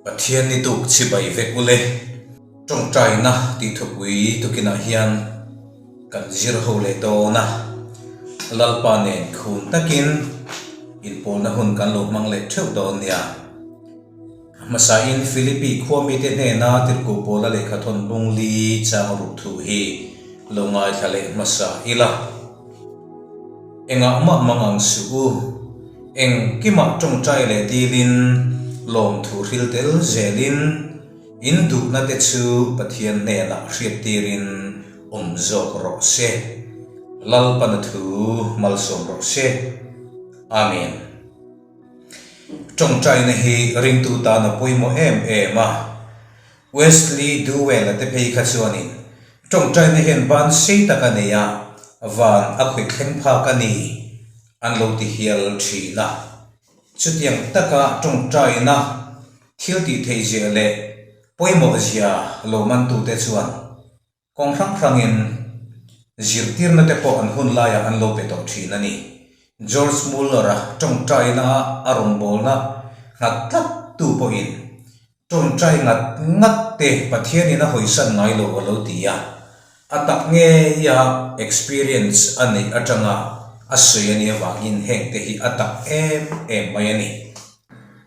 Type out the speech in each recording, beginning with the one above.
Pathian ni tuk chibai vek ule. Tawngtaina tih thupui tukinah hian kan zir ho leh dawn a, Lalpa nen khun takin inpawlna hun kan lo hmang leh theuh dawn nia. A hmasain Philippi khua mite hnena tirhkoh Paula lehkha thawn bung li chang ruk thu hi lo ngaithla leh hmasa ila. Engah mah mang ang suh u. Engkimah tawngtai leh dilin lawmthu hril tel zelin in duhna te chu Pathian hnenah hriattirin awm zawk rawh se. Lalpana thu malsawm rawh se. Amen. Tawngtaina hi ringtu tan a pawimawh em em a. Wesley Duwell-a te phei kha chuanin tawngtaina hian ban sei tak a nei a, van a khawih thleng phak a ni an lo ti hial thin a. Chutiang taka tawngtaina thil tih theih zia leh pawimawh zia lo mantute chuan Kawng hrang hrangin zirtirna te pawh an hun laiah an lo pe tawh thin a ni. George Muller-a tawngtaina a rawngbawlna nghat tlat tu pawhin tawngtai ngat ngat te Pathianin a hawisan ngai lo a lo ti a. A tak ngeia experience a neih atanga a sawi a nih avangin heng te hi a tak em em mai a ni.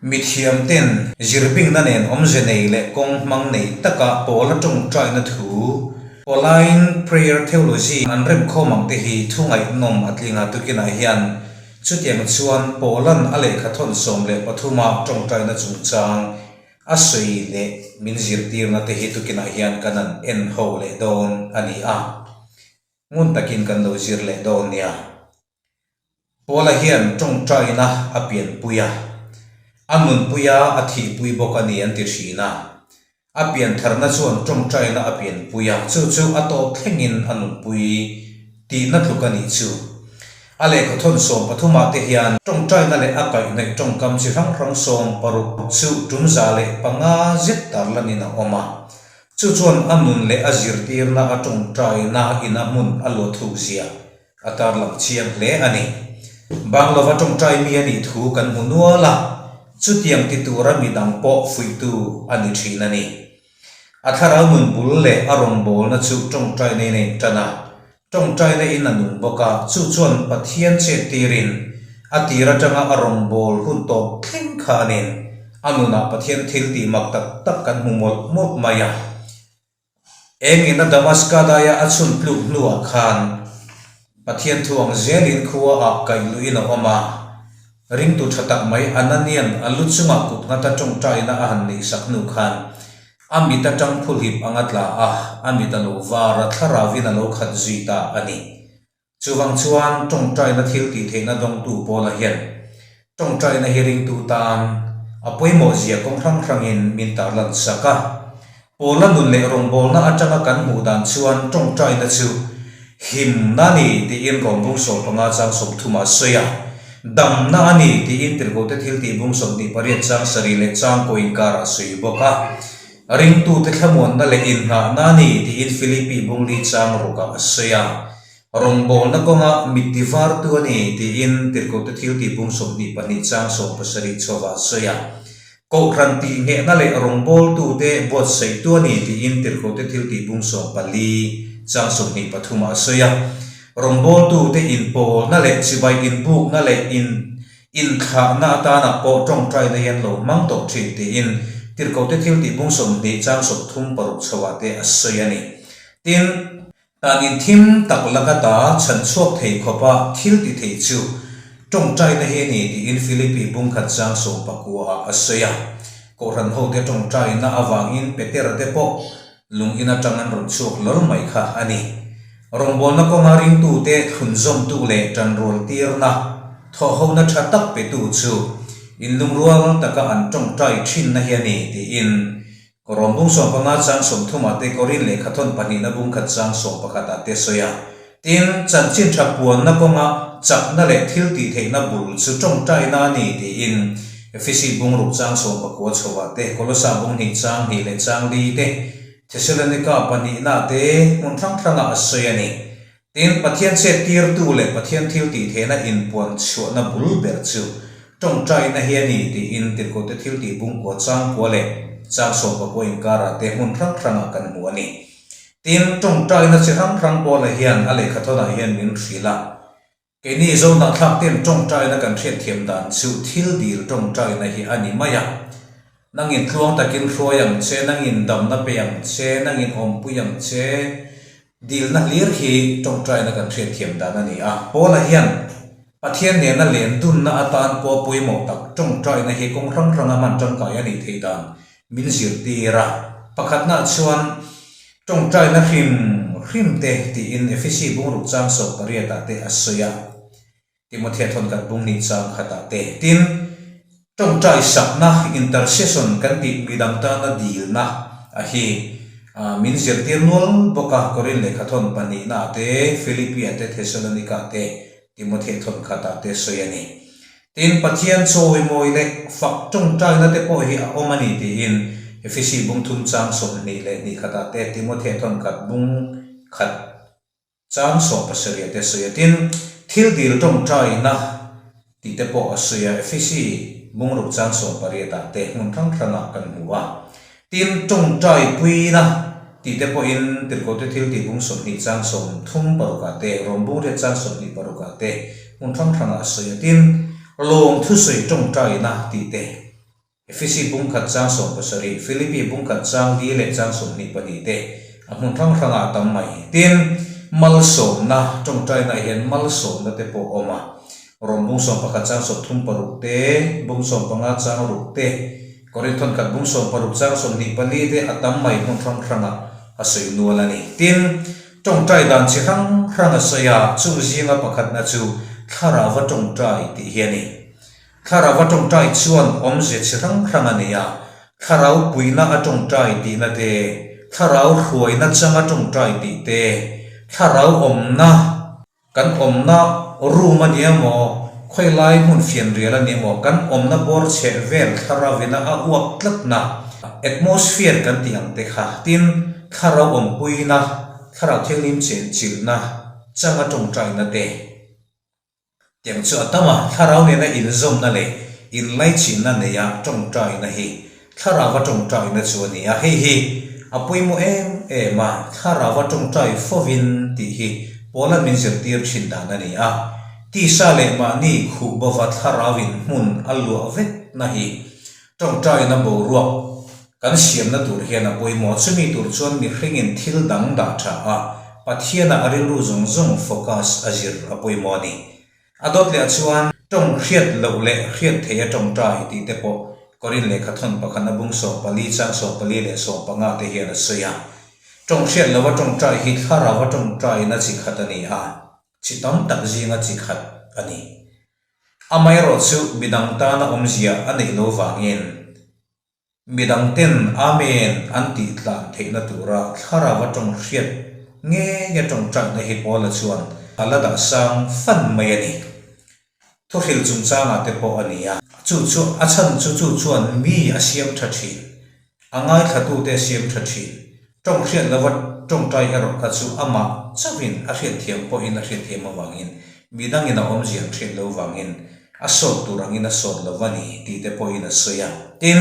Mithiam ten zirbingna nen awmze nei leh kawng hmang nei taka Paula tawngtaina thu, Pauline Prayer Theology, an remkhawm ang te hi thu ngaihnawm a tling a, tukinah hian chutiang chuan Paula'n a lehkha thawn 13 a tawngtaina chungchang a sawi leh min zirtirna te hi tukinah hian kan han en ho leh dawn a ni a, ngun takin kan lo zir leh dawn nia. Paula hian tawngtaina a pianpui a, a nunpui a, a thihpui bawk a ni an ti thin a. A piantharna chuan tawngtaina a pianpui a, chu chu a tawp thlengin a nunpui tihna tluk a nih chu. A lehkha thawn 13 ah te hian tawngtaina leh a kaihhnawih tawngkam chi hrang hrang 60 chu tum 105 zet tarlanin a awm a. Chu chuan a nun leh a zirtirna a tawngtaina in a hmun a luah thuk zia A tarlang chiang hle a ni. Banglova tawngtai mi a nih thu kan hmu nual a, chutiang ti tura mi dang pawh fuihtu a ni thin a ni. A thlarau nun bul leh a rawngbawlna chu tawngtaina in a intan a, tawngtaina in a nung bawk a, chu chuan Pathian chet tirin a tir atanga a rawngbâwl hun tawp thleng khanin a nunah Pathian thil tih mak tak tak kan hmu mawlh mawlh mai a. Engin a Damaska daia a chhun tluk hnuah khan Pathian thu ang zelin khua ah kaih luhin a awm a. Ringtu tha tak mai Ananian a lu chungah kut nghata tawngtaina a han neihsak hnu khan a mit atang phulhip anga tla a, a mit a lo var a, thlarauvin a lo khat zui ta a ni. Chuvang chuan tawngtaina thil tih theihna dawngtu Paula hian tawngtaina hi ringtu tan a pawimawh zia kawng hrang hrangin min tarlan sak a. Paula nun leh rawngbawlna atanga kan hmuh dan chuan tawngtaina chu himna a ni tiin rawn bung 15 chang 30 a sawi a. Damna a ni tiin Tirhkohte thil tih bung 28 chang 7 leh chang kaw inkarah a sawi bawk a. Ringtute thlamuanna leh inngahna a ni tiin Philippi bungli chang rukah a sawi a. Rawngbawlna kawnga mit tivartu a ni tiin Tirhkohte thiltih bung 22 chang 17 chhuavah a sawi a. Kohhran tihnghehna leh rawngbawltute buatsaihtu a ni tiin Tirhkohte thiltih bung 14 chang 23 ah a sawi a. Rawngbawltute inpawlna leh chibai inbukna leh in Inthlahna atana pawh tawngtaina hi an lo hmang tawh thin tiin Tirhkohte thiltih bung 20 chang 36 chhoah te a sawi a ni. Tin, tan in thim tak laka ta chhan chhuak thei khawpa thil ti thei chu tawngtaina hi a ni tiin Philippi bung khat chang 19 ah a sawi a. Kohhran hote tawngtaina avangin Petera te pawh lung in atang an rawn chhuak lawr mai kha a ni. Rawngbawlna kawnga ringtute thlunzawmtu leh tanrual tirna thawhhona tha tak petu chu inlungrual taka an tawngtai thinna hi a ni tiin Rom bung 15 chang 30 ah te Korin lehkha thawn pahnihna bung khat chang 11 ah te sawi a. Tin, chanchin tha puanna kawnga chakna leh thil tih theihna bul chu tawngtaina a ni tiin Efesi bung ruk chang 19 chho ah te Kolosa bung hnih chang hnih leh chang li te Thesalonika pahnihna te hmun hrang hrangah a sawi a ni. Tin, Pathian chet tirtu leh Pathian thil tih theihna inpuan chhuahna bul ber chu tawngtaina hi a ni tiin Tirhkohte thil tih bungkua changkua leh. Chang sawmpakua inkarah te hmun hrang hrangah kan hmu a ni. Tin, tawngtaina chi hrang hrang Paula hian a lehkhathawnah hian min hrilh a. Keini Zohnahthlak ten tawngtaina kan hriatthiam dan chu thil dil tawngtaina hi a ni mai a. Nangin tluang takin hruai ang che, nangin damna pe ang che, nangin awmpui ang che, dilna hlir hi tawngtaina kan hriatthiam dan a ni a. Paula hian Pathian nena len dunna atan pawh pawimawh tak tawngtaina hi kawng hrang hranga hman tangkai a nih theih dan min zirtir a. Pakhatnaah chuan tawngtaina hrim hrim te tiin Efesi bungruk chang 18 ah te a sawi a, Timothea thawnkat bung hnih chang khatah te. Tin, tawngtai sakna, intercession, kan tih midang tana dilna a hi min zirtir nual bawk a, Korin lehkha thawn pahnihna ah te, Philippi ah te, Thessalonika ah te, Timothea thawn khatah te sawi a ni. Tin, Pathian chawimawi leh fak tawngtaina te pawh hi a awm a ni tiin Efesi bung thum chang 22 khatah te, Timothea thawn khat bung khat chang 70 te sawi a. Tin, thil dil tawngtaina tih te pawh a sawi a, Efesi bung ruk chang 18 ah te hmun hrang hrangah kan hmu a. Tin, tawngtai puina tih te pawhin Tirhkohte thil tih bung 20 chang 36 ah te, Rom bung riat chang 26 ah te hmun hrang hrangah a sawi a. Tin, lawm thusawi tawngtaina tih te, Efesi bung khat chang 17, Philippi bung khat chang li leh chang 22 te a hmun hrang hrangah a tam mai. Tin, malsawmna tawngtaina hian malsawmna te pawh a awm a. Rom bung 11 chang 36 te, bung 15 chang ruk te, Korinth thawnkhat bung 16 chang 24 te a tam mai hmun hrang hrangah a sawi nual a ni. Tin, tawngtai dan chi hrang hrang a sawi a, chung zinga pakhatna chu thlarauva tawngtai tih hi a ni. Thlarauva tawngtai chuan awmze chi hrang hrang a nei a, thlarau puihna a tawngtai tihna te, thlarau hruaina changa tawngtai tih te, thlarau awmna, Kan awmna room a ni emaw, khawilai hmun fianrial a ni emaw, kan awmna bawr chheh vel thlaravina a uap tlatna, atmosphere kan tih ang te kha, tin, thlarau awmpuina, thlarau thianghlim chenchilhna, changa tawngtaina te. Tiang chu a tam a, thlarau nena inzawmna leh inlaichinna neia tawngtaina hi Thlarauva tawngtaina chu a ni a, hei hi a pawimawh em em a, Thlarauva tawngtai fovin tih hi Paula'n min zirtir thin dan a ni a, tisa leh mahni khuh bova Thlarauin hmun a luah vekna hi tawngtaina boruak kan siamna tur hian a pawimawh. Chumi tur chuan mihringin thil dang dah tha a, Pathianah a rilru zawng zawng focus a zir a pawimawh a ni. A dawt leh chuan tawng hriat loh leh hriat theih a tawngtai tih te pawh Korin lehkha thawn pakhatna bung 14 chang 14 leh 15 te hian a sawi a. Tawng hriat loh a tawngtai hi thlarau a tawngtaina chi khat a ni a, chi tam tak zinga chi khat a ni. Amaherawh chu midang tana awmzia a neih lo vangin Midangten Amen an tih tlan theihna tura thlarau atawng hriat ngei a tawngtaina hi Paula chuan a la dah sang fan mai a ni. Thuhril chungchangah te pawh a ni a. Chu chu a chhan chu chu chuan mi a siam tha thin, a ngaithlatute a siam tha thin. Tawng hriat lova tawngtai erawh kha chu amah chauhin a hriatthiam pawhin a hriatthiam avangin midangin a awmzia an hriat lo vangin a sawt tur angin a sawt lo a ni tih te pawhin a sawi a. Tin,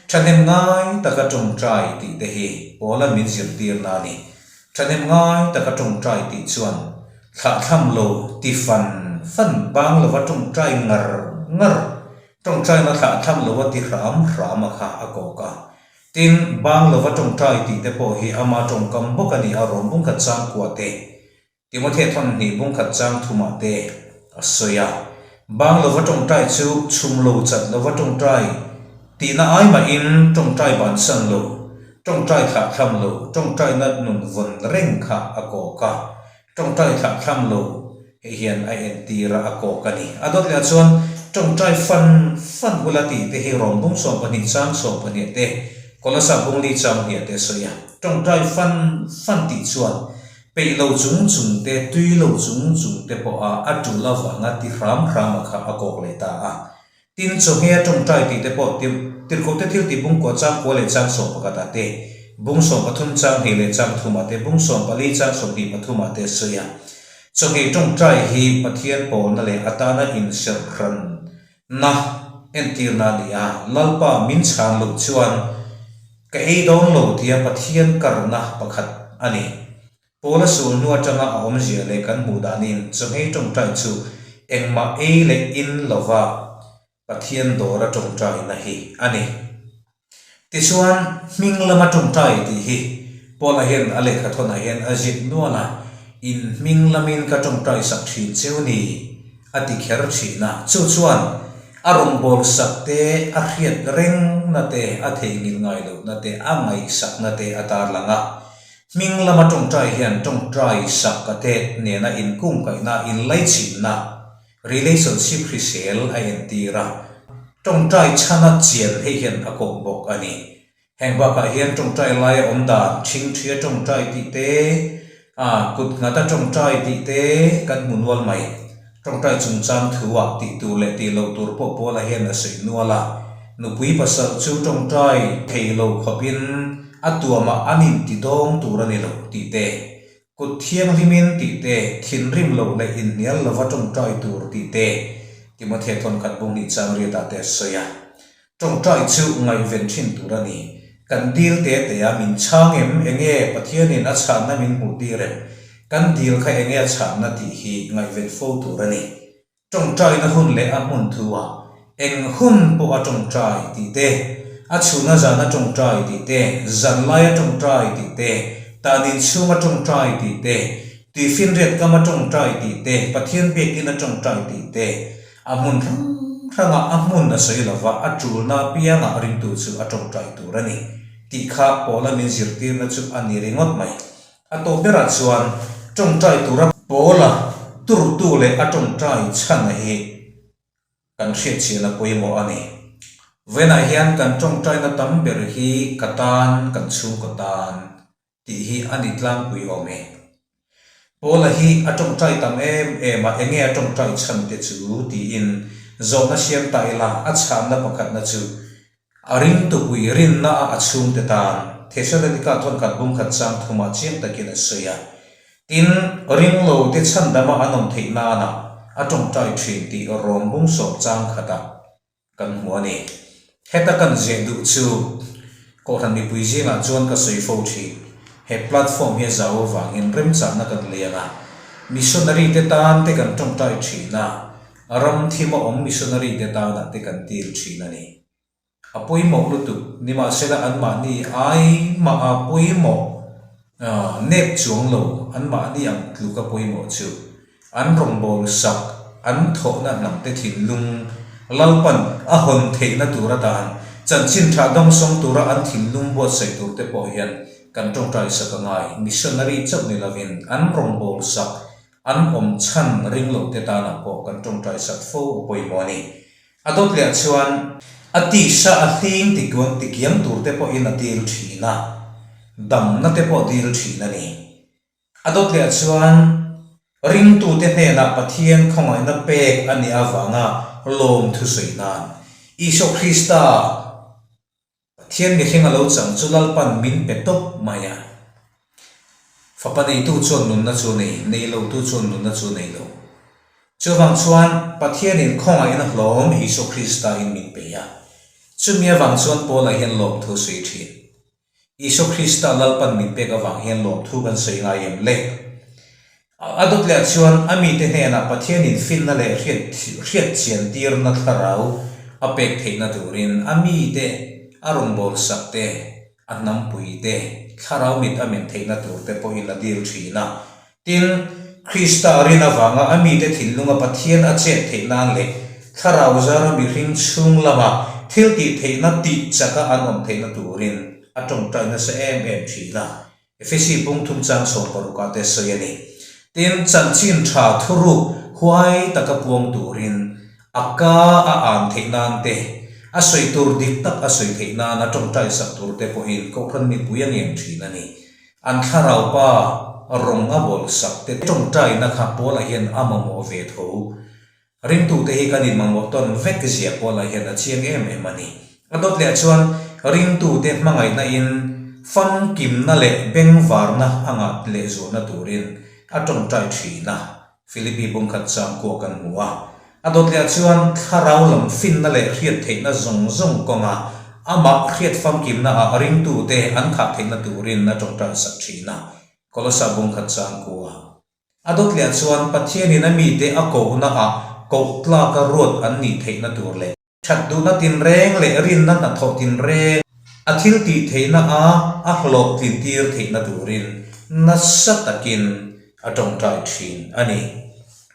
thahnem ngai taka tawngtai tih te hi Paula'n min zirtirna a ni. Thahnem ngai taka tawngtai tih chuan thlahthlam lo ti fan fan bang lova tawngtai ngar ngar, tawngtaina thlahthlam lova ti hram hram a kha a kawk a. Tin, bang lova tawngtai tih te pawh hi ama tawngkam bawk a ni a, Rom bungkhat changkua te, Timothea thawn hnih bungkhat chang thumah te a sawi a. Bang lova tawngtai chu chhum lo chat lova tawngtai tihna ai mahin tawngtai bansan lo, tawngtai thlahthlam lo, tawngtaina nun vawn reng kha a kawk a. Tawngtai thlahthlam lo hei hian a entir a, a kawk a ni. A dawt leh ah chuan tawngtai fan fan ula tih te hi Rom bung 12 chang 12 te, Kolasa bung li chang hniah te a sawi a. Tawngtai fan fan tih chuan peih lo chung chung te, tui lo chung chung te pawha a tul avanga ti hram hram a kha a kawk leh ta a. Tin, chawhmeh a tawngtai tih te pawh Tirhkohte thil tih bung kua chang kua leh chang 11 ah te, bung 13 chang hnih leh chang thum ah te, bung 14 chang 23 ah te a sawi a. Chawhmeh tawngtai hi Pathian pawlna leh atana inserh hranna entirna a ni a, Lalpa min chhan loh chuan. Ka ei dawn lo tia Pathian karna pakhat a ni. Paula sul hnu atanga a awmzia leh kan hmuh danin chawhmei tawngtai chu engmah ei leh in lova Pathian dawra tawngtaina hi a ni. Tichuan, hming lama tawngtai tih hi Paula hian a lehkhathawnah hian a ziak nual a, In hming lamin ka tawngtai sak thin cheu ni, a ti kher thin a. Chu chuan a rawngbâwl sak te, a hriat rengna te, a theihnghilh ngai lohna te, a ngaihsakna te a tarlang a. Hming lama tawngtai hian tawngtai sak ka te nena inkungkaihna, inlaichinna, Relationship hrisel a entir a, tawngtai chhana chian hei hian a kawk bawk a ni. Heng bakah hian tawngtai laia awm dan, thingthia tawngtai tih te, a kut nghata tawngtai tih te kan hmu nual mai. Tawngtai chungchang thuah tih tur leh tih loh tur pawh Paula hian a sawi nual a. Nupui pasal chu tawngtai thei lo khawpin a tuamah an inti dawng tur a ni lo tih te, Kut thianghlimin tih te, thinrim loh leh inhnial lova tawngtai tur tih te, Timothea thawnkhat bung hnih chang riatah te a sawi a. Tawngtai chu ngaihven thin tur a ni. Kan dil te te a, min chhang em? Enge Pathianin a chhanna min hmuh tir em? Kan dil kha enge a chhanna tih hi ngaihven fo tur a ni. Tawngtaina hun leh a hmun thu a, eng hun pawh a tawngtai tih te, a chhuna zana tawngtai tih te, zanlaia tawngtai tih te, tahnin chhunga tawngtai tih te, tuifinriat kama tawngtai tih te, Pathian biakina tawngtai tih te, a hmun hrang hrangah a hmun a sawi lova a tulna apiangah ringtu chu a tawngtai tur a ni tih kha Paula min zirtirna chu a ni ringawt mai. A tawp berah chuan tawngtai tura Paula turtu leh a tawngtai chhana hi kan hriatchian a pawimawh a ni. Vawiinah hian kan tawngtaina tam ber hi ka tan, kan chhungkaw tan tih hi a ni tlangpui awm e. Paula hi a tawngtai tam em em a, enge a tawngtai chhan te chu tiin zawhna siam ta ila a chhanna pakhatna chu A ringtupui rinna a a chhungte tan Thesalonika thawnkhat bungkhat chang thumah chiang takin a sawi a. Tin, ringlo te chhandama an awm theih nana a tawngtai thin tih rawng bung sawm chang khatah kan hmu a ni. Heta kan zeh duh chu Kohhran mipui zingah chuan ka sawi fo thin. He platform hi a zau avangin remchahna kan leng a, missionary te tan te kan tawngtai thin a, Ram thim a awm missionary te tanah te kan dil thin a ni. A pawimawh lutuk, nimahsela anmahni ai mah a pawimawh nep chuang lo, anmahni ang tluk a pawimawh chu an rawngbâwl sak, an thawhna hnam te thinlung Lalpan a hawn theihna tur atan, chanchin tha dawngsawng tura an thinlung buatsaih tur te pawh hian kan tawngtai sak a ngai. Missionary chauh ni lovin an rawngbâwl sak An awm chhan ring lo te tanah pawh kan tawngtai sak fo a pawimawh a ni. A dawt leh ah chuan a tisa a hling tikuan tikiam tur te pawhin a dil thin a, damna te pawh dil thin a ni. A dawt leh ah chuan ringtute hnenah Pathian khawngaihna pek a nih avanga lawm thusawi nan Isua Krista Pathian mihring a lo chang chu Lalpan min pe tawp mai a. Fapa neitu chuan nunna chu nei, nei lotu chuan nunna chu nei lo. Chuvang chuan Pathianin khawngaihna hlawm Isua Krista in min pe a. Chumi avang chuan Paula hian lawmthu sawi thin. Isua Krista Lalpan min pek avang hian lawmthu kan sawi ngai em le? A dawt leh chuan a mite hnenah Pathianin finna leh hriat chiantirna thlarau a pek theihna turin a mite, a rawngbawlsak te, a hnampui te, thlarau mit a men theihna tur te pawhin a dil thin a. Tin, Krista rin avanga a mite thinlunga Pathian a chet theih nan leh thlarau zara mihring chhung lama thil tih theihna tih chaka an awm theihna turin a tawngtai nasa em em thin a. Efesi bung thum chang 60 ah te sawi a ni. Tin, chanchin tha thuruk huai taka puang turin a ka a an theih nan te, a sawi tur dik tak a sawi theih nan a tawngtai sak tur te pawhin Kohhran mipui a ngen thin a ni. An thlarau pa rawng a bawl sak te tawngtaina kha Paula hian a mamawh ve tho. Ringtute hi kan inmamawh tawn vek zia pawlah hian a chiang em em a ni. A dawt leh chuan ringtute hmangaihna in famkimna leh bengvarna a ngah lehzualna turin a tawngtai thin a, Philippi bungkhat chang kuah kan hmu a. A dawt leh chuan thlarau lam finna leh hriat theihna zawng zawng kawnga. Amah hriat famkimna ah ringtute an khah theihna turin a tawngtai sak thin a, Kolosa bungkhat changkua. A dawtliah chuan Pathianin a mite a kohna ah koh tlaka ruat an nih theihna tur leh that duhna tinreng leh rinna hnathawh tinreng a thil tih theihna a a hlawhtlin tir theihna turin nasa takin a tawngtai thin a ni.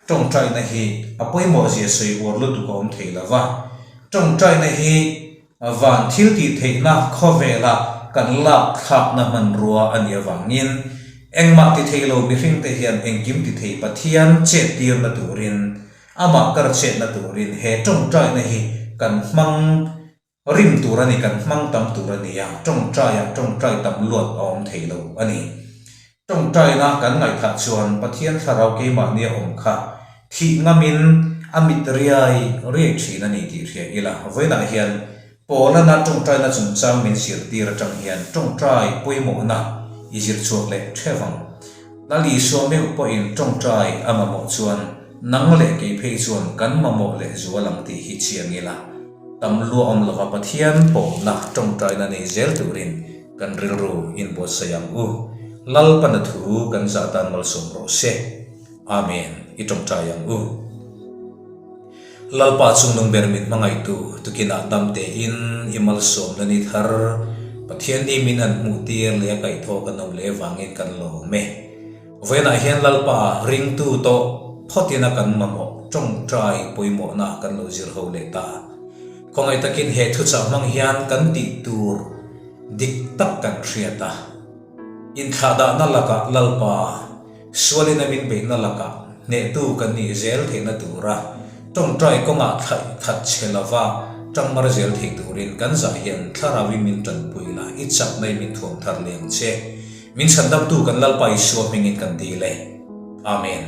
Tawngtaina hi a pawimawh zia sawi uar lutuk a awm thei lo va, tawngtaina hi van thil tih theihna khawvela kan lak thlakna hmanrua a nih avangin engmah ti thei lo mihringte hian engkim ti thei Pathian chet tirna turin, amah kar chetna turin he tawngtaina hi kan hmang Rim tur a ni, kan hmang tam tur a ni a, tawngtaiah tawngtai tam luat a awm thei lo a ni. Tawngtaina kan ngaihthah chuan Pathian thlarau keimahnia awm kha thih ngamin a mit riai riai thin a ni tih hria ila. Vawiinah hian Paulana tawngtaina chungchang min zirtir atang hian tawngtai pawimawhna i zir chhuak leh theuh ang. Lal Isua meuh pawhin tawngtai a mamawh chuan nang leh kei phei chuan kan mamawh leh zual ang tih hi chiang ila. Tam luah awm lova Pathian pawmna tawngtaina nei zel turin kan rilru inbuatsaih ang u. Lalpana thu kan zah tan malsawm rawh se. Amen. I tawngtai ang u. Lalpa chungnung ber min hmangaihtu tukinah dam tein i malsawmna ni thar Pathian ni min han hmuh tir leh a kaihthawh kan awm leh vangin kan lawm e. Vawiinah hian Lalpa ringtu tawh phawtin a kan mamawh tawngtai pawimawhna kan lo zir ho leh ta. Khawngaih takin he thuchah hmang hian kan tih tur dik tak kan hriat a. Inthlahdahna lakah Lalpa sualin a min beihna lakah hnehtu kan nih zel theihna tura tawngtai kawngah thlaih that che lova tangmar zel thei turin kan zah hian thlarauin min tanpui la, i chakna i min thuam thar leng che. Min chhandamtu kan Lalpa Isua hmingin kan dil e. Amen.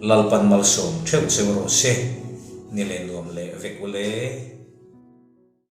Lalpan malsawm theuh cheu rawh se. Ni leh nuam leh vek ule.